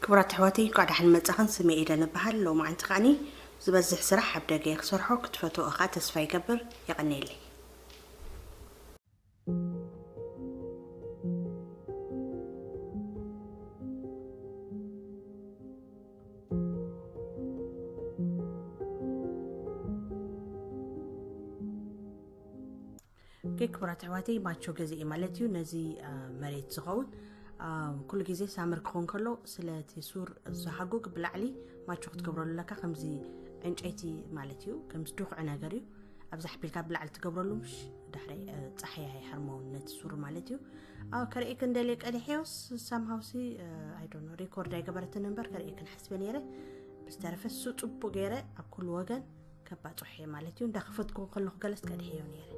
ክቡራት ኣሕዋተይ፣ እንኳዕ ደሓን መጻኽን። ስመይ ኤደን እበሃል። ሎማዓንቲ ከዓኒ ዝበዝሕ ስራሕ ኣብ ደገ እየ ክሰርሖ፣ ክትፈትዎ እኻ ተስፋ ይገብር። የቐንየለይ። ኦኬ፣ ክቡራት ኣሕዋተይ፣ ማቾ ገዚኤ ማለት እዩ። ነዚ፣ አ፣ መሬት ዝኸውን፣ አ፣ ኩሉ ግዜ ሳመር ክኸውን ከሎ፣ ስለቲ ሱር ዝሃጉግ ብላዕሊ ማቾ ክትገብረሉ ኣለካ። ከምዚ ዕንጨይቲ ማለት እዩ፣ ከምዚ ድኹዒ ነገር እዩ። ኣብዛ ሓቢልካ ብላዕሊ ትገብረሉ፣ ምሽ ድሕሪ፣ አ፣ ጸሓይ ኣይሓርመውን ነቲ ሱር ማለት እዩ። አ፣ ከርእየክን ደልየ ቀዲሐዮስ፣ ሳምሃውሲ፣ አ፣ I don't know፣ ሪኮርድ ኣይገበረትን እምበር ከርእየክን ሓስበ ነይረ። ብዝተረፈ እሱ ጽቡቅ ገይረ ኣብ ኩሉ ወገን ከባጽሖ እየ ማለት እዩ። እንዳኸፈትኩ ከለኹ ገለስ ቀድሐዮ ነይረ።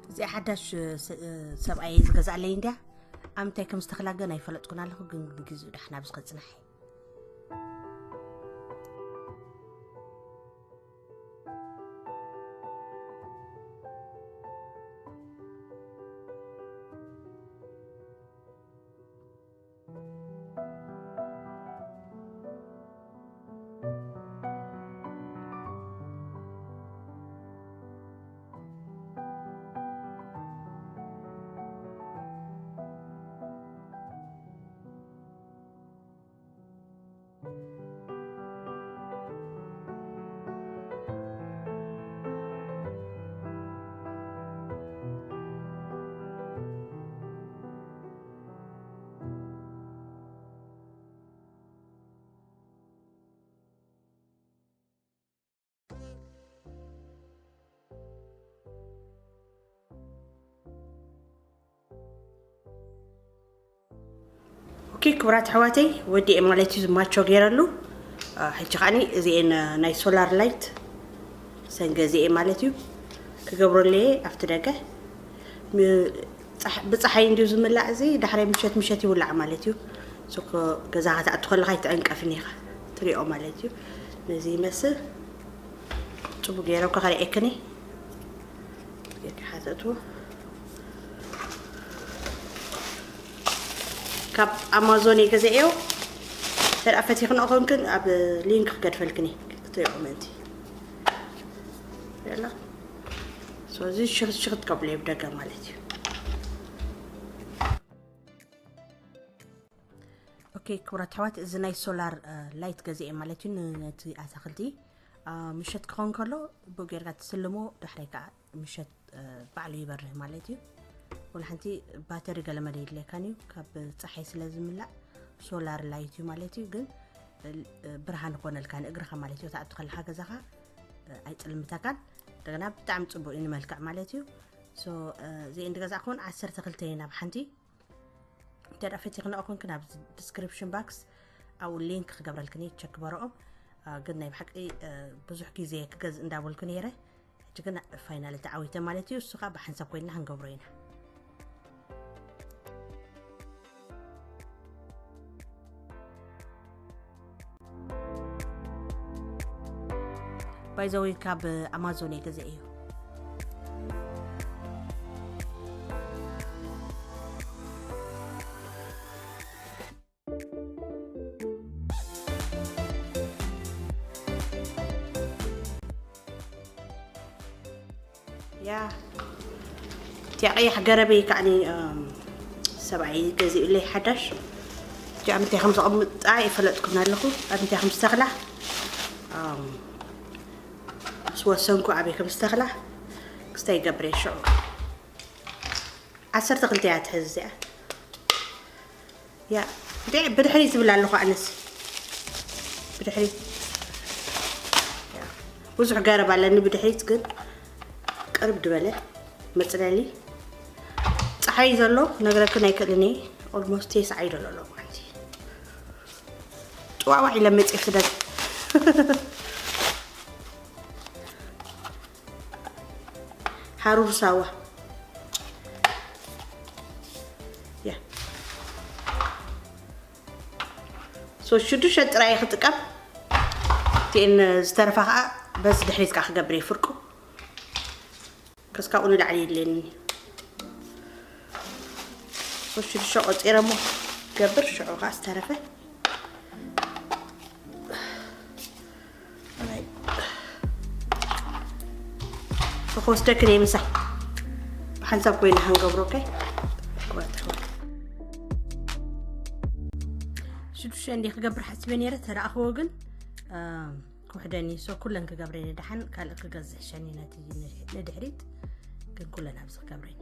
እዚኣ ሓዳሽ ስ-፣ ሰብኣይ ዝገዝኣለይ እንድያ። ኣብ ምንታይ ከም ዝተኽላ ግን ኣይፈለጥኩን ኣለኹ፣ ግን ንግዜኡ ዳሕና ኣብዚ ከጽናሕ እየ። ኦኬ ክቡራት ኣሕዋተይ፣ ወዲኤ ማለት እዩ ዝማቾ ገይረሉ። ሕጂ ከዓኒ እዚኤን ናይ ሶላር ላይት ሰንገዚኤ ማለት እዩ ክገብረሉ እየ ኣብቲ ደገ። ብፀሓይ እንዲዩ ዝምላዕ፣ እዚ ዳሕራይ ምሸት ምሸት ይውላዕ ማለት እዩ። ሱክ ገዛ ክትኣቱ ከለካ ይትዕንቀፍን ኢካ ትሪኦ ማለት እዩ። ነዚ ይመስል። ፅቡቅ ገይረ እኳ ከርእየክኒ። ሓተቱ ካብ ኣማዞን እየ ገዚኤዮ። ተደኣ ፈቲኽንኦ ኮንክን ኣብ ሊንክ ክገድፈልክኒ ክትሪኦ ምእንቲ። ያላ። ስለዚ ሽኽት ሽኽት ከብሎ ብደገ ማለት እዩ። ኦኬ ክቡራት ኣሕዋት፣ እዚ ናይ ሶላር ላይት ገዚኤ ማለት እዩ። ነቲ ኣታክልቲ ምሸት ክኸውን ከሎ ብኡ ጌርካ ትስልሞ፣ ዳሕራይ ከዓ ምሸት ባዕሉ ይበርህ ማለት እዩ። ወላ ሓንቲ ባተሪ ገለመለ የድልየካን እዩ፣ ካብ ፀሓይ ስለ ዝምላእ ሶላር ላይት እዩ ማለት እዩ። ግን ብርሃን ኮነልካ ንእግርኻ ማለት እዩ። ተኣቱ ከለካ ገዛኻ ኣይፅልምተካን። እንደገና ብጣዕሚ ፅቡቅ እዩ ንመልክዕ ማለት እዩ። እዚኤ እንድገዛእኩን ዓሰርተ ክልተ እየን ኣብ ሓንቲ። እንተ ደኣ ፈቲኽንኦ ኮንክን ኣብ ዲስክሪፕሽን ባክስ ኣብኡ ሊንክ ክገብረልክን እየ፣ ቸክ ግበረኦ። ግን ናይ ብሓቂ ብዙሕ ግዜ ክገዝእ እንዳበልኩ ነይረ። ሕጂ ግን ፋይናል ተዓዊተ ማለት እዩ። እሱ ከዓ ብሓንሳብ ኮይንና ክንገብሮ ኢና። ባይዘወይ ካብ ኣማዞን እየ ገዚኤዮ። ያ እቲያ ቀያሕ ገረበይ ከዓኒ ሰብኣይ ገዚኡለይ ሓዳሽ። እቲኣ ምንታይ ከም ዘቐምጣ ይፈለጥኩን ኣለኹ። ኣብ ምንታይ ከም ዝተኽላ ምስ ወሰንኩ ኣበይ ከም ዝተኽላ ክስታይ ይገብር እየ ሽዑ። ዓሰርተ ክልተ እያ ትሕዝ እዚኣ። ያ ብድሕሪት ዝብል ኣለኹ ኣነስ ብድሕሪት ብዙሕ ገረብ ኣለኒ ብድሕሪት ግን ቅርብ ድበለ መፅለሊ ፀሓይ ዘሎ ነገረክን ኣይክእልን እየ። ኦልሞስት ተስዓ ይደሎ ኣሎ ማለት እዩ። ጥዋዋዕ ኢለ መፅእ ስደት ሓሩር ሳዋ ያ ሶ ሽዱሽተ ጥራይ ክጥቀም። እቲኤን ዝተረፋ ከዓ በዚ ድሕሪት ከዓ ክገብር እየ ፍርቁ። ከስካኡ ንላዕሊ የድልየኒ። ሶ ሽዱሽተ ቆፂረ እሞ ገብር ሽዑ ከዓ ዝተረፈ ክወስደክን እየ ምሳይ ብሓንሳብ ኮይና ክንገብሮ ከይ ሽዱሽተ እንዲ ክገብር ሓሲበ ነይረ ተረኣኽዎ ግን ክውሕደኒ ሶ ኩለን ክገብረ እየ ደሓን ካልእ ክገዝእ ሕሸኒ ነቲ ንድሕሪት ግን ኩለን ኣብዚ ክገብረ እየ።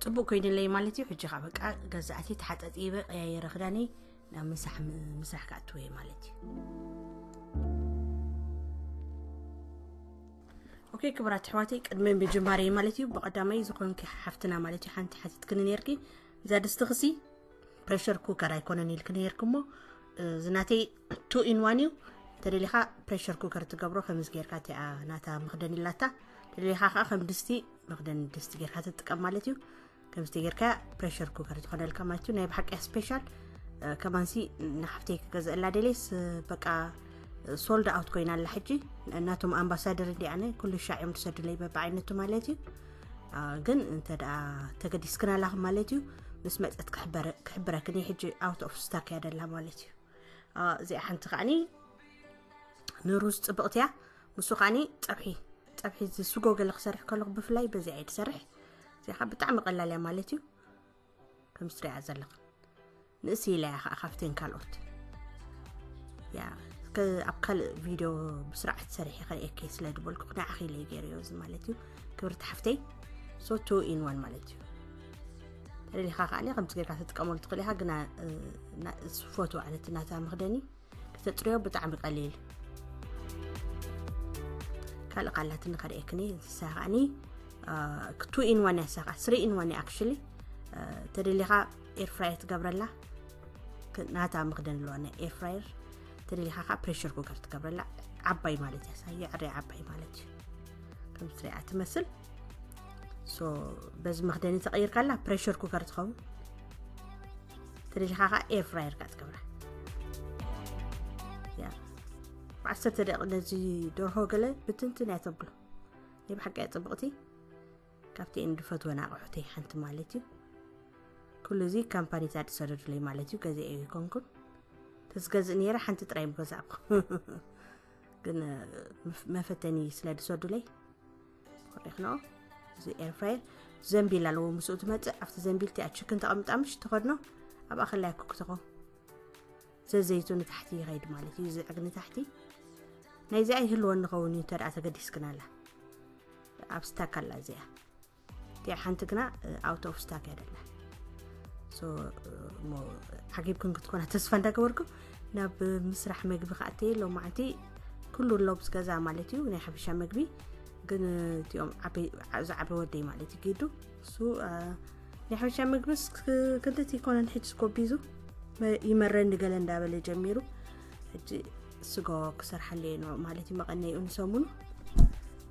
ጽቡቕ ኮይኑለይ ማለት እዩ። ሕጂ ኸዓ በቃ ገዛእቲ ተሓጸጺበ ቀያየረ ክዳነይ ናብ ምሳሕ ምስራሕ ክኣትወ ማለት እዩ። ኦኬ ክብራት ኣሕዋተይ፣ ቅድሚ ምጅማረይ ማለት እዩ፣ ብቐዳማይ ዝኾንኪ ሓፍትና ማለት እዩ ሓንቲ ሓቲትክኒ ነርኪ፣ እዛ ድስቲ ክሲ ፕሬሸር ኩከር ኣይኮነን ኢልክኒ ነርኪ እሞ፣ እዚ ናተይ ቱ ኢን ዋን እዩ። ተደሊኻ ፕሬሸር ኩከር ትገብሮ፣ ከምዚ ጌርካ እቲኣ ናታ መኽደን ኢላታ፣ ተደሊኻ ከዓ ከም ድስቲ መኽደን ድስቲ ጌርካ ትጥቀም ማለት እዩ። ከምዚ ጌርካ ፕሬሸር ኩከር ዝኾነልካ ማለት እዩ። ናይ ብሓቂ ስፔሻል ከማንሲ ንሓፍተይ ክገዝእላ ደሌስ በቃ ሶልድ ኣውት ኮይና ኣላ ሕጂ። እናቶም ኣምባሳደር እንዲኣነ ኩሉ ሻዕ እዮም ትሰዱለይ በብዓይነቱ ማለት እዩ። ግን እንተ ደኣ ተገዲስክን ኣላኹም ማለት እዩ፣ ምስ መጸት ክሕበረክን እዩ። ሕጂ ኣውት ኦፍ ስታክ እያ ደላ ማለት እዩ። እዚኣ ሓንቲ ከዓኒ ንሩዝ ጽብቕቲ እያ። ምስ ከዓኒ ጸብሒ ጸብሒ ዝስጎ ገለ ክሰርሕ ከለኹ ብፍላይ በዚኣ እየ ዝሰርሕ። እዚኣ ከዓ ብጣዕሚ ቀላል እያ ማለት እዩ። ከም ትሪኣ ዘለኽን ንእስ ኢላ እያ ከዓ ካብተን ካልኦት። ያ፣ እስከ ኣብ ካልእ ቪድዮ ብስርዓት ሰሪሐ ከርእየኪ ስለ ዝበልኩ ንዓኺ ኢለ ገይረዮ እዚ ማለት እዩ። ክብርቲ ሓፍተይ፣ ሶ ቱ ኢን ዋን ማለት እዩ። ተደሊኻ ከዓ ከምዚ ጌርካ ትጥቀመሉ ትኽእል ኢኻ፣ ግና እ፣ ና- ዝፈትዎ ዓይነት ናታ መኽደኒ ክተፅርዮ ብጣዕሚ ቀሊል። ካልእ ካላትኒ ከርእየክኒ፣ ንሳ ከዓኒ ቱ ኢን ዋን እያ፣ ንሳ ከዓ ስሪ ኢን ዋን እያ። ኣክሽሊ ተደሊኻ ኤር ፍራየር ትገብረላ፣ ክ- ናታ መኽደን ኣለዋ ናይ ኤር ፍራየር። ተደሊኻ ከዓ ፕሬሸር ኩከር ትገብረላ፣ ዓባይ ማለት እያ፣ ሳየ ዕረ ዓባይ ማለት እዩ። ከም ትሪኣ ትመስል። ሶ በዚ መኽደኒ ተቐይርካላ ፕሬሸር ኩከር ትኸውን። ተደሊኻ ከዓ ኤር ፍራየር ከዓ ትገብራ። ያ፣ ዓሰርተ ደቂቕ ነዚ ደርሆ ገለ ብትንትን እያ ተብሎ። ናይ ብሓቂ እያ ጽብቕቲ። ካብቲ እየን ዝፈትወን ኣቑሑተይ ሓንቲ ማለት እዩ። ኩሉ እዚ ካምፓኒታት ዝሰደዱለይ ማለት እዩ። ገዚኤ ኣይኮንኩን። ተዝገዝእ ነይረ ሓንቲ ጥራይ ምገዛእኩ። ግን መፍ- መፈተኒ ስለ ዝሰዱለይ ሪኽኖ። እዚ ኤር ፍራየር ዘንቢል ኣለዎ፣ ምስኡ ትመጽእ። ኣብቲ ዘንቢል እቲኣ ችክን ተቐምጣ ምሽ ትኸድኖ፣ ኣብኣ ከላይ ኩክ ትኸውን። ዘዘይቱ ንታሕቲ ይኸይድ ማለት እዩ፣ ዝዕግ ንታሕቲ። ናይዚኣ ይህልወኒ ኸውን እዩ፣ እንተ ደኣ ተገዲስክን ኣላ። ኣብ ስታክ ኣላ እዚኣ። እቲኣ ሓንቲ ግና ኣውት ኦፍ ስታክ እያ ደላ። ሶ እሞ ዓጊብክን ክትኮና ተስፋ እንዳገበርኩ ናብ ምስራሕ መግቢ ክኣተየ ሎማዓንቲ። ኩሉ ኣሎ ምስ ገዛ ማለት እዩ፣ ናይ ሓበሻ መግቢ። ግን እቲኦም ዓበይ- ዝዓበ ወደይ ማለት እዩ ጊዱ፣ እሱ አ፣ ናይ ሓበሻ መግብስ ክ- ክንድቲ ይኮነን ሕጅስ ጎቢዙ መ- ይመረኒ ገለ እንዳበለ ጀሚሩ። ሕጂ ስጎ ክሰርሓሉ እየ ንዑ ማለት እዩ፣ መቐነይኡ ንሰሙኑ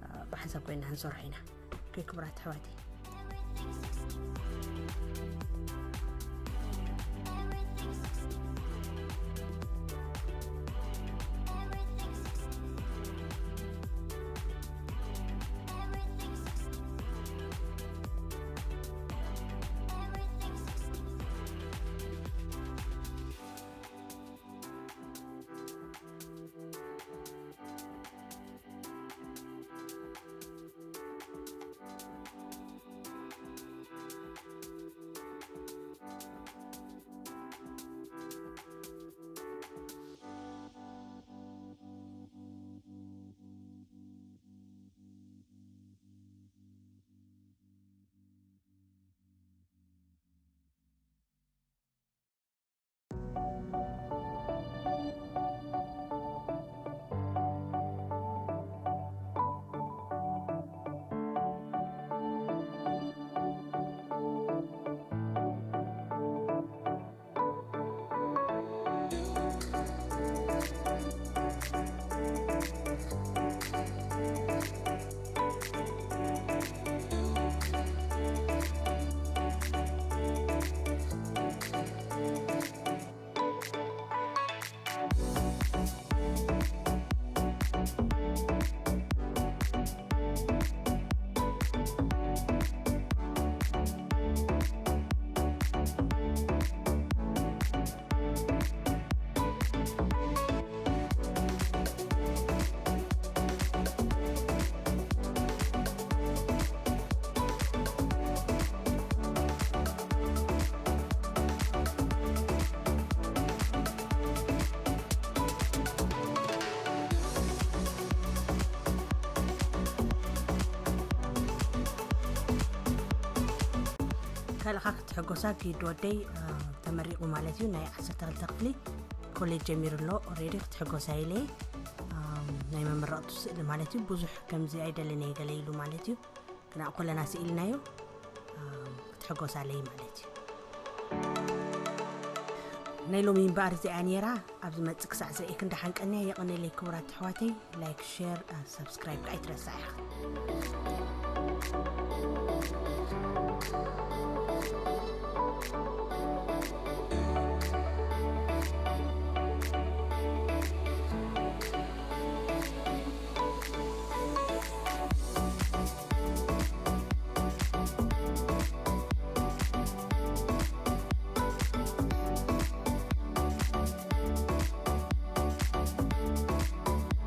አ፣ ብሓንሳብ ኮይና ክንሰርሖ ኢና። ኦኬ ክቡራት ኣሕዋተይ። ካልኻ ክትሕጎሳ ጊድ ወደይ ተመሪቑ ማለት እዩ። ናይ ዓሰርተ ክልተ ክፍሊ ኮሌጅ ጀሚሩ ኣሎ። ኦሬዲ ክትሕጎሳ ኢለ ናይ መመረቕቱ ስእሊ ማለት እዩ። ብዙሕ ከምዚ ኣይደልን እየ ገለ ኢሉ ማለት እዩ። ግና ኮለና ስኢልናዮ ክትሕጎሳ ኣለይ ማለት እዩ። ናይ ሎሚ እምበኣር እዚኣ ነይራ። ኣብ ዝመጽእ ክሳዕ ዝርእየክን ደሓን ቀንያ። የቐነለይ ክቡራት ኣሕዋተይ። ላይክ፣ ሼር፣ ሳብስክራይብ ከዓ ኣይትረስዓ ኢኻ።